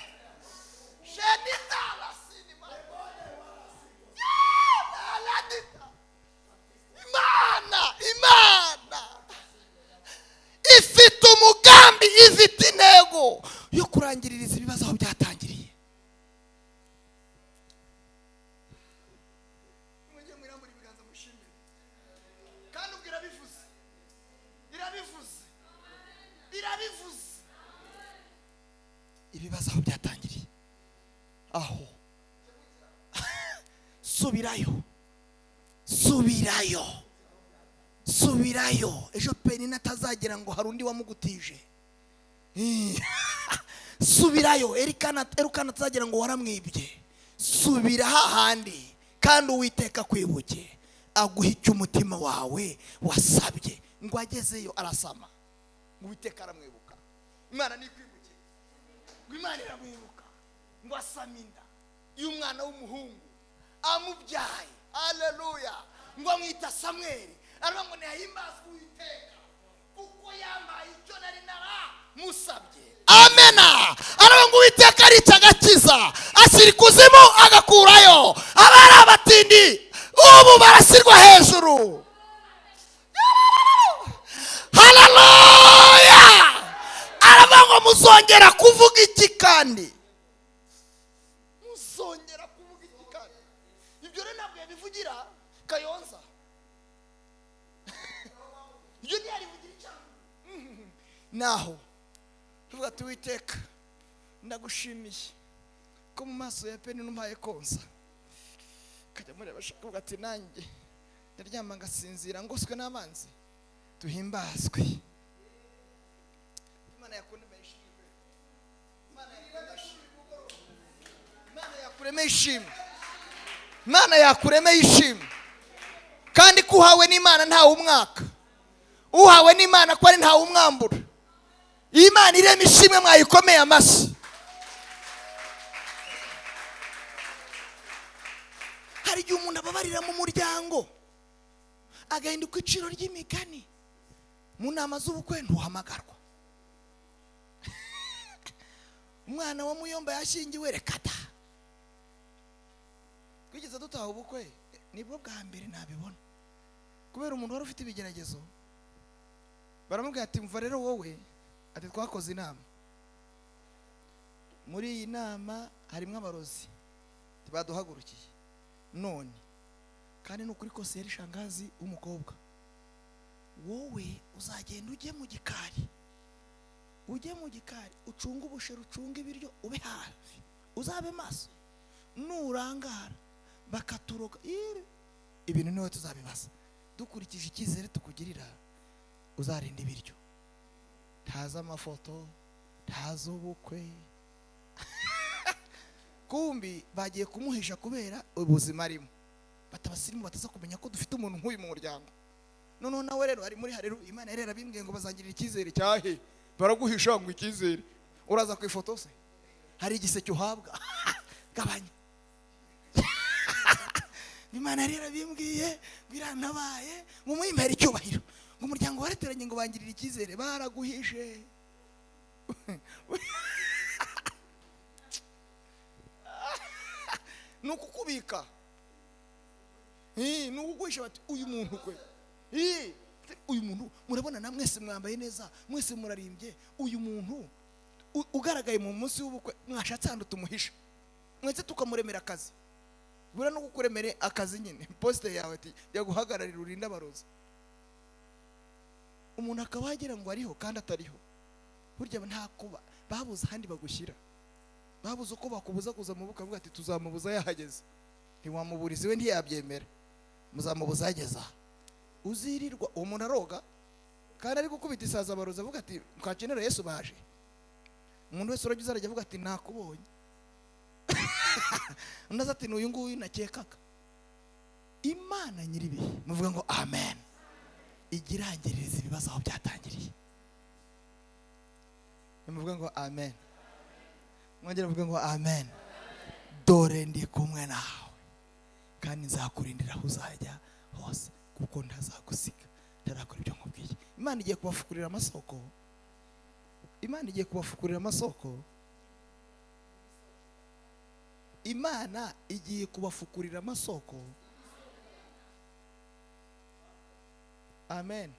shenita la sini Imana, Imana ifite umugambi, ifite intego yo kurangiririza ibibazo aho byatangiriye. Mujye mwirambura ibiganza mushimire, kandi ubwo irabivuze, irabivuze, irabivuze. Ibibazo aho byatangiriye aho subirayo, subirayo, subirayo. Ejo Penina atazagira ngo hari undi wamugutije. Subirayo. Erukana atazagira ngo waramwibye. Subira hahandi kandi Uwiteka kwibuke aguha icyo umutima wawe wasabye. Ngo agezeyo arasama, ngo Uwiteka aramwibuka. Imana nikwibuke, ngo Imana iramwibuka, ngo asama inda y'umwana w'umuhungu amubyaye. Haleluya. Ngo amwita Samweli, aravuga ngo ntiyahimbazwe Uwiteka kuko yambaye icyo nari naramusabye. Amena. Aravuga ngo Uwiteka arica agakiza, ashyira ikuzimu agakurayo. Abari abatindi ubu barashyirwa hejuru. Haleluya. Aravuga ngo muzongera kuvuga iki kandi? Muzongera kuvuga iki kandi? Ibyo rero ntabwo yabivugira Kayonza. Ibyo ntiyarivugira icyaha. Naho tuvuga ati Uwiteka ndagushimiye ko mu maso ya Penina umpaye konsa. Kajya mureba ashaka ati nanjye ndaryama ngasinzira ngoswe n'abanzi. Tuhimbazwe. Imana yakuremeye ishimwe. Imana yakuremeye ishimwe. Imana yakuremeye ishimwe. Kandi ko uhawe n'Imana ntawe umwaka, uhawe n'Imana ko ari ntawe umwambura. Imana irema ishimwe mwayikomeye amashyi. Hari igihe umuntu ababarira mu muryango agahinduka iciro ry'imigani. Mu nama z'ubukwe ntuhamagarwa. Umwana wa Muyomba yashyingiwe, reka da. Twigeze dutaha ubukwe, nibwo bwa mbere nabibona. Kubera umuntu wari ufite ibigeragezo, baramubwira ati mva rero wowe, ati twakoze inama, Muri iyi nama harimo abarozi baduhagurukiye none, kandi ni ukuri kose yari shangazi w'umukobwa. Wowe uzagenda ujye mu gikari, ujye mu gikari ucunge ubushera, ucunge ibiryo, ube hafi, uzabe maso. Nurangara bakaturoga ibintu niwe tuzabibaza. Dukurikije icyizere tukugirira, uzarinda ibiryo. Ntaza amafoto, ntaza ubukwe. Kumbi bagiye kumuhisha kubera ubuzima arimo, batabasirimu bataza kumenya ko dufite umuntu nk'uyu mu muryango. Noneho nawe rero ari muri hareru, Imana yari yarabimbwiye ngo bazangirira icyizere cyahe, baraguhisha ngo icyizere. Uraza ku ifoto se hari igiseke uhabwa. Gabanya. Imana yari yarabimbwiye ngo irantabaye, ngo muyimpere icyubahiro, ngo umuryango warateranye ngo bangirire icyizere, baraguhishe. Ni ukukubika, ni ukuguhisha bati uyu muntu kwe, uyu muntu murabona na mwese mwambaye neza, mwese murarimbye, uyu muntu ugaragaye mu munsi w'ubukwe mwashatse ahantu tumuhisha, mwese tukamuremera akazi. Bura no kukuremere akazi nyine, poste yawe ati jya guhagararira urinde abarozi. Umuntu akaba yagira ngo ariho kandi atariho. Burya nta kuba babuze ahandi bagushyira, babuze uko bakubuza kuza mu bukwe, ati tuzamubuza yahageze. Ntiwamuburiza iwe ntiyabyemera, muzamubuza yageza. Uzirirwa uwo muntu aroga kandi ari gukubita isaza abarozi, avuga ati mwakenera Yesu baje. Umuntu wese urajya uzarajya avuga ati nakubonye. Undi ati n'uyu nguyu nakekaga. Imana nyiribihe, muvuga ngo amen, igirangiriza ibibazo aho byatangiriye. Muvuga ngo amen, mwongera muvuga ngo amen. Dore ndi kumwe nawe kandi nzakurindira aho uzajya hose, kuko ntazagusiga ntarakora ibyo nkubwiye. Imana igiye kubafukurira amasoko, Imana igiye kubafukurira amasoko, Imana igiye kubafukurira amasoko. Amen.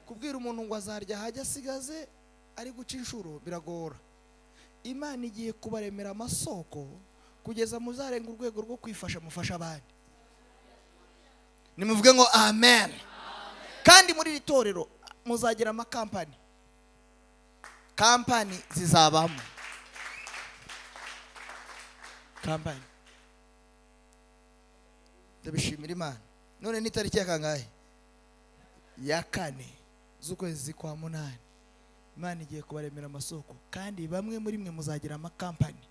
Kubwira umuntu ngo azarya hajya asigaze ari guca inshuro biragora. Imana igiye kubaremera amasoko kugeza muzarenga urwego rwo kwifasha mufasha abandi. Nimuvuge ngo amen. Kandi muri iri torero muzagira amakampani, kampani zizabamo, kampani. Ndabishimira Imana. None ni tariki ya kangahe? Ya 4 z'ukwezi kwa 8. Imana igiye kubaremera amasoko, kandi bamwe muri mwe muzagira amakampani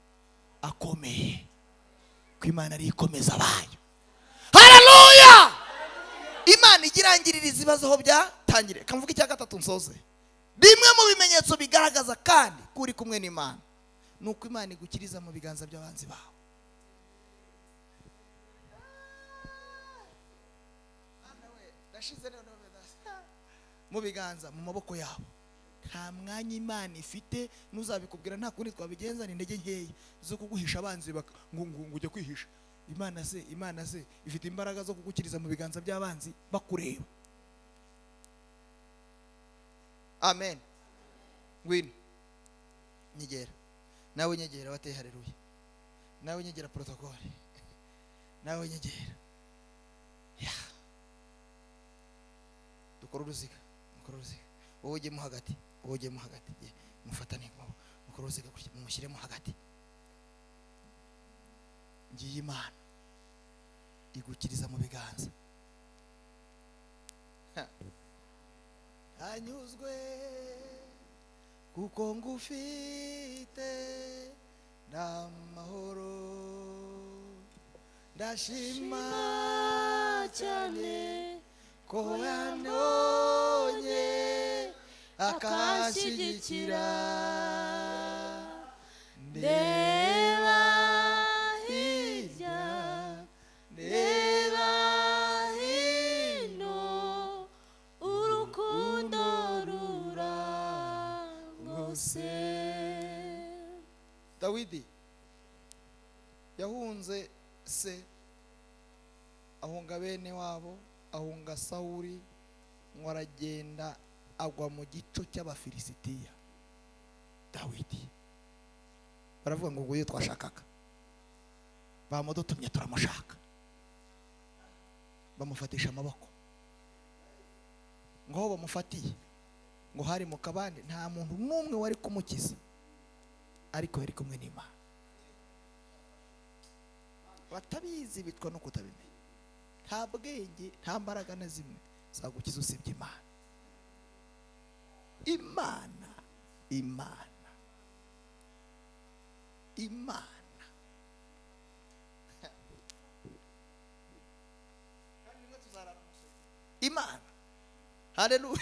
akomeye, ko Imana ari ikomeza abayo. Haleluya! Imana igirangirira ibibazo aho byatangire. Kamvuga icya gatatu nsoze. Bimwe mu bimenyetso bigaragaza kandi ko uri kumwe n'Imana ni uko Imana igukiriza mu biganza by'abanzi bawe. Mu biganza, mu maboko yabo nta mwanya Imana ifite. Nuzabikubwira nta kundi twabigenza, ni intege nkeya zo kuguhisha abanzi ngo ujye kwihisha. Imana se, Imana se ifite imbaraga zo kugukiriza mu biganza by'abanzi bakureba. Amen. Ngwino nyegera, nawe nyegera bateye haleluya, nawe nyegera protocole, nawe nyegera. Dukora uruziga, mukora uruziga. Wowe ujye mo hagati, wowe ujye mo hagati, mufatane mukora uruziga gutya, mumushyiremo hagati. Ngiye Imana igukiriza mu biganza. Anyuzwe kuko ngufite n'amahoro, ndashima cyane ko yanonye akashyigikira. Ndeba hirya, ndeba hino, urukundo rurangose. Dawidi yahunze se, ahunga bene wabo, ahunga Sawuli, ngo aragenda agwa mu gico cy'Abafilisitiya. Dawidi Baravuga ngo nguyu twashakaga, bamudutumye turamushaka. Bamufatisha amaboko. Ngo aho bamufatiye ngo hari mu kabande, nta muntu n'umwe wari kumukiza, ariko yari kumwe n'Imana. Batabizi bitwa no kutabimenya. Nta bwenge, nta mbaraga na zimwe zagukiza usibye Imana. Imana, Imana, Imana. Imana. Haleluya.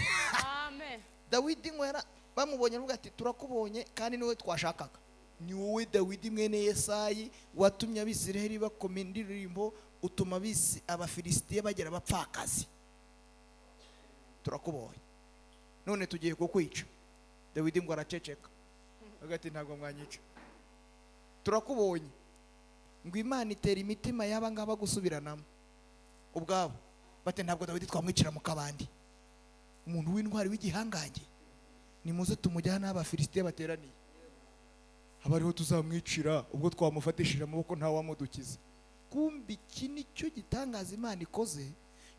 Amen. Dawidi nkwera bamubonye avuga ati turakubonye kandi niwe twashakaga. Ni wowe Dawidi mwene Yesayi watumye Abisirayeli bakoma indirimbo, utuma abisi Abafilisitiya bagera abapfakazi. Turakubonye, none tugiye kukwica. Dawidi ngo araceceka avuga ati ntabwo mwanyica, turakubonye. Ngo Imana itera imitima y'aba ngaba gusubiranamo ubwabo, bati ntabwo Dawidi twamwicira mu kabandi, umuntu w'intwari w'igihangange, nimuze tumujyane aho Abafilisitiya bateraniye, haba ariho tuzamwicira, ubwo twamufatishije amaboko ntawamudukiza. Kumbi iki nicyo gitangaza Imana ikoze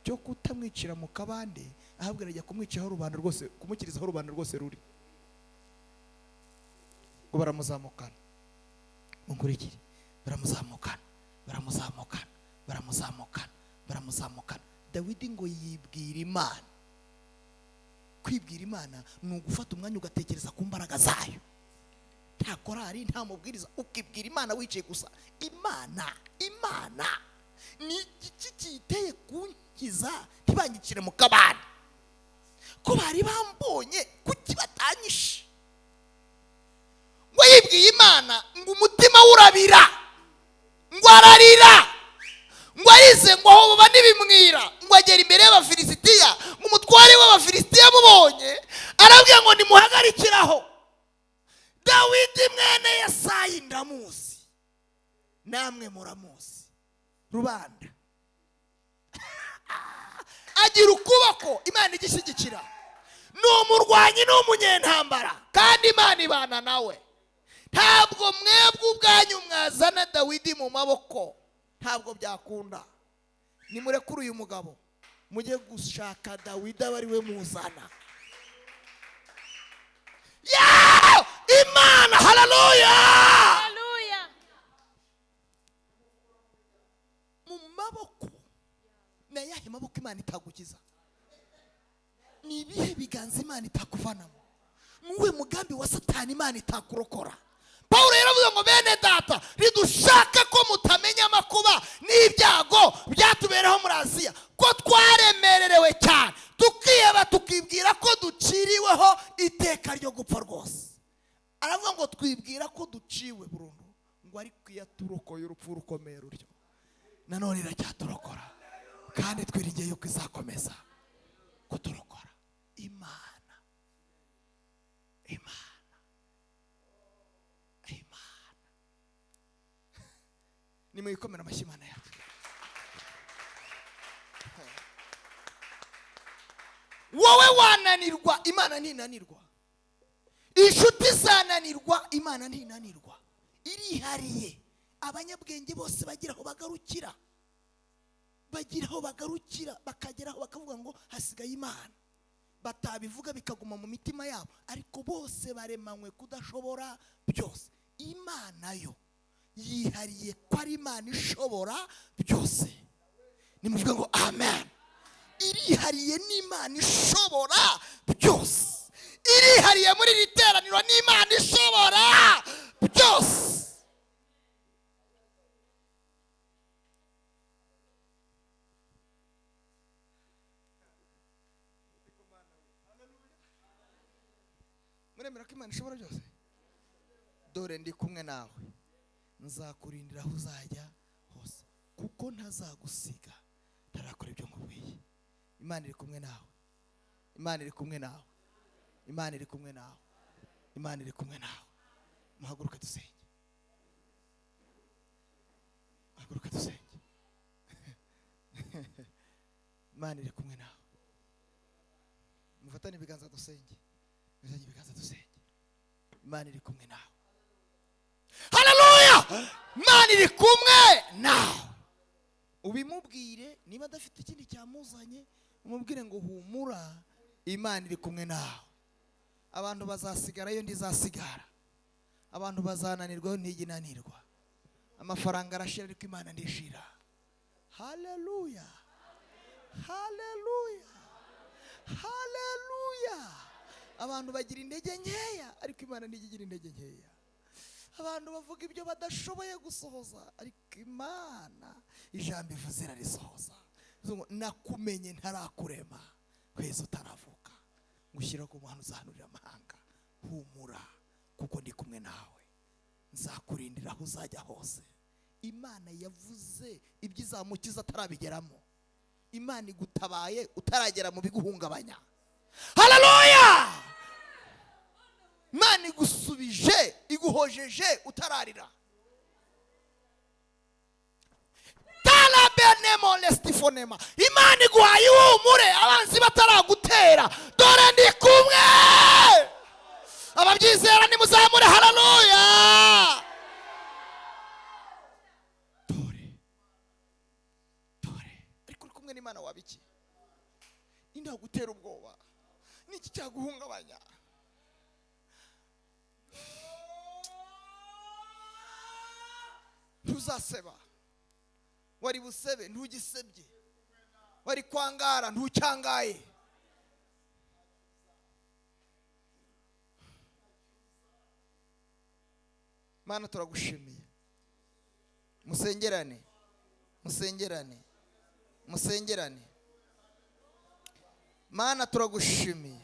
cyo kutamwicira mu kabande, ahubwo irajya kumwiciraho rubanda rwose, kumukirizaho rubanda rwose ruri. Ngo baramuzamukana, munkurikire, baramuzamukana, baramuzamukana, baramuzamukana, baramuzamukana. Dawidi ngo yibwira Imana. Kwibwira Imana ni ugufata umwanya ugatekereza ku mbaraga zayo. Nta korari, nta mubwiriza, ukibwira Imana wicaye gusa. Imana, Imana ni iki kiteye kunkiza ntibanyicire mu kabande? Ko bari bambonye kuki batanyishe? Ngo yibwiye Imana ngo umutima urabira, ngo ararira, ngo arize, ngo aho baba nibimwira, ngo agera imbere y'Abafilisitiya, ngo umutware w'Abafilisitiya amubonye arabwira ngo nimuhagarikiraho. Dawidi mwene Yesayi ndamuzi, namwe muramuzi, rubanda. Agira ukuboko Imana igishyigikira, ni umurwanyi, ni umunyentambara, kandi Imana ibana nawe. Ntabwo mwebwe ubwanyu mwazana Dawidi mu maboko, ntabwo byakunda. Nimurekure uyu mugabo mujye gushaka Dawidi abe ari we muzana. Ya Imana, haleluya, haleluya. Mu maboko na yahe maboko Imana itagukiza? Ni ibihe biganza Imana itakuvanamo? Nuwe mugambi wa Satani Imana itakurokora? Paulo yaravuze ngo bene data, ridushaka ko mutamenya amakuba n'ibyago byatuberaho muri Aziya, ko twaremererewe cyane tukiheba tukibwira ko duciriweho iteka ryo gupfa rwose. Aravuga ngo twibwira ko duciwe burundu, ngo ariko iyo aturokoye urupfu rukomeye rutyo, nanone iracyaturokora, kandi twiringiye yuko izakomeza kuturokora. Imana, Imana, Imana. Nimwikomere amashyi Imana yacu. Wowe wananirwa, Imana ntinanirwa. Inshuti zananirwa, Imana ntinanirwa. Irihariye. Abanyabwenge bose bagira aho bagarukira, bagira aho bagarukira, bakageraho bakavuga ngo hasigaye Imana. Batabivuga bikaguma mu mitima yabo, ariko bose baremanywe kudashobora byose. Imana yo yihariye ko ari Imana ishobora byose. Nimuvuge ngo amen. Irihariye n'Imana ishobora byose. Irihariye muri iri teraniro n'Imana ishobora byose. Muremera ko Imana ishobora byose? Dore ndi kumwe nawe, nzakurindira aho uzajya hose, kuko ntazagusiga ntarakora ibyo nkubwiye. Imana iri kumwe nawe, Imana iri kumwe nawe, Imana iri kumwe nawe, Imana iri kumwe nawe. Muhaguruke dusenge, muhaguruke dusenge. Imana iri kumwe nawe. Mufatane ibiganza dusenge, mufatane ibiganza dusenge. Imana iri kumwe nawe. Haleluya! Imana iri kumwe nawe. Ubimubwire, niba adafite ikindi cyamuzanye, umubwire ngo humura, Imana iri kumwe nawe. Abantu bazasigarayo, ndizasigara. Abantu bazananirwayo, ntiginanirwa. Amafaranga arashira, ariko Imana ndishira. Haleluya, haleluya, haleluya! Abantu bagira intege nkeya, ariko Imana ntigira intege nkeya. Abantu bavuga ibyo badashoboye gusohoza, ariko Imana ijambo ivuze irarisohoza. Nakumenye ntarakurema, kwezi utaravuka ngushyira ku muhanda uzahanurira amahanga. Humura, kuko ndi kumwe nawe, nzakurindira aho uzajya hose. Imana yavuze ibyo izamukiza atarabigeramo. Imana igutabaye utaragera mu biguhungabanya. Haleluya! Imana igusubije, iguhojeje utararira. Tarabenemolestifonema. Imana iguhaye ihumure abanzi bataragutera. Dore ndi kumwe. Ababyizera nimuzamure haleluya. Dore, dore, ariko uri kumwe n'Imana wabiki? Indagutera ubwoba, niki cyaguhungabanya? Ntuzaseba, wari busebe ntugisebye, wari kwangara ntucyangaye. Mana turagushimiye. Musengerane, musengerane, musengerane. Mana turagushimiye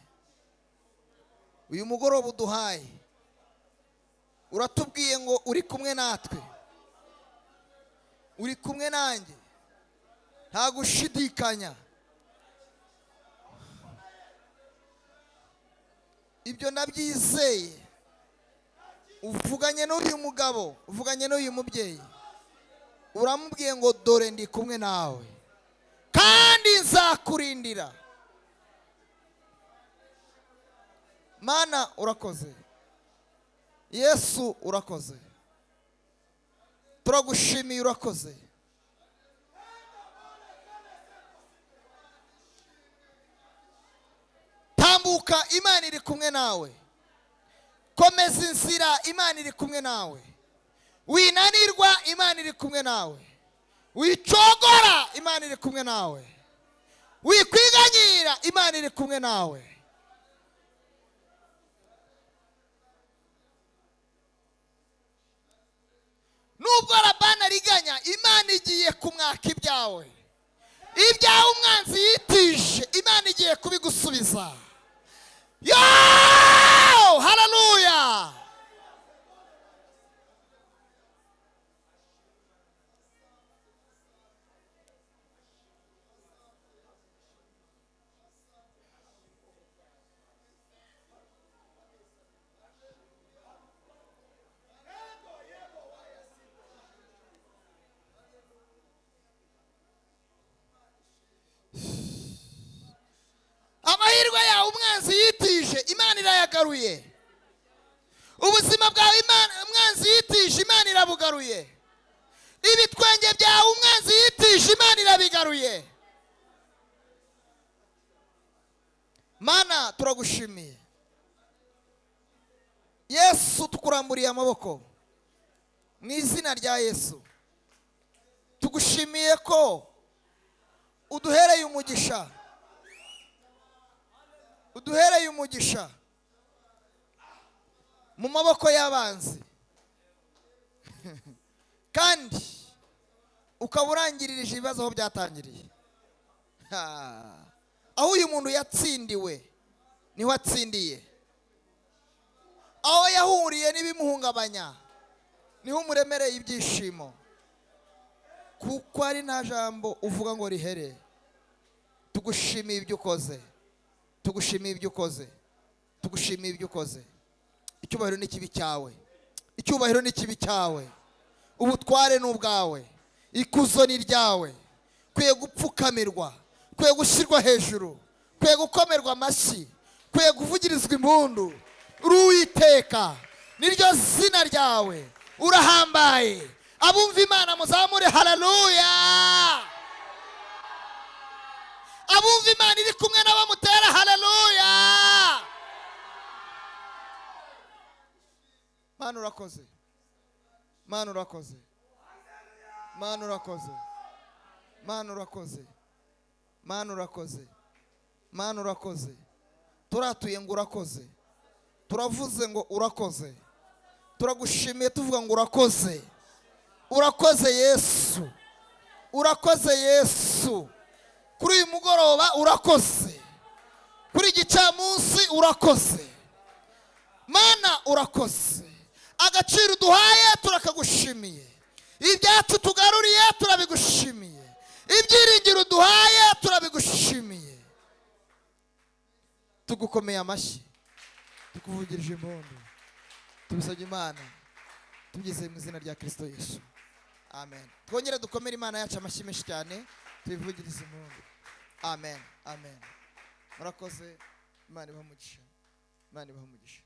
uyu mugoroba uduhaye. Uratubwiye ngo uri kumwe natwe, uri kumwe nanjye, nta gushidikanya. Ibyo ndabyizeye. Uvuganye n'uyu mugabo, uvuganye n'uyu mubyeyi, uramubwiye ngo dore ndi kumwe nawe kandi nzakurindira. Mana urakoze, Yesu urakoze, turagushimiye, urakoze. Tambuka, Imana iri kumwe nawe. Komeza inzira, Imana iri kumwe nawe. Winanirwa, Imana iri kumwe nawe. Wicogora, Imana iri kumwe nawe. Wikwiganyira, Imana iri kumwe nawe. Nubwo Labani ariganya, Imana igiye kumwaka ibyawe. Ibyawe umwanzi yitije, Imana igiye kubigusubiza. Yo! Haleluya! Amahirwe yawe umwanzi yitije, Imana irayagaruye. Ubuzima bwawe umwanzi yitije, Imana irabugaruye. Ibitwenge byawe umwanzi yitije, Imana irabigaruye. Mana turagushimiye. Yesu tukuramburiye amaboko mu izina rya Yesu. Tugushimiye ko uduhereye umugisha, uduhereye umugisha mu maboko y'abanzi, kandi ukaba urangiririje ibibazo aho byatangiriye. Aho uyu muntu yatsindiwe niho atsindiye, aho yahuriye n'ibimuhungabanya niho umuremereye ibyishimo, kuko ari nta jambo uvuga ngo rihere. Tugushimiye ibyo ukoze, tugushimiye ibyo ukoze, tugushimiye ibyo ukoze. Icyubahiro ni kibi cyawe, icyubahiro ni kibi cyawe, ubutware ni ubwawe, ikuzo ni ryawe. Kwiye gupfukamirwa, kwiye gushyirwa hejuru, kwiye gukomerwa amashyi, kwiye kuvugirizwa impundu. Uri Uwiteka, niryo zina ryawe. Urahambaye. Abumva Imana muzamure haleluya. Abumva Imana iri kumwe n'abamutera haleluya. Mana urakoze, Mana urakoze, Mana urakoze, Mana urakoze, Mana urakoze, Mana urakoze. Turatuye ngo urakoze, turavuze ngo urakoze, turagushimiye tuvuga ngo urakoze. Urakoze Yesu, urakoze Yesu. Kuri uyu mugoroba urakoze, kuri igicamunsi urakoze. Mana urakoze. Agaciro uduhaye turakagushimiye, ibyacu tugaruriye turabigushimiye, ibyiringiro uduhaye turabigushimiye. Tugukomeye amashyi, tukuvugirije impundu, tubisabye Imana tugeze mu izina rya Kristo Yesu, amen. Twongere dukomere Imana yacu amashyi menshi cyane, tuyivugirize impundu. Amen, amen. Murakoze. Imana ibahe umugisha, Imana ibahe umugisha.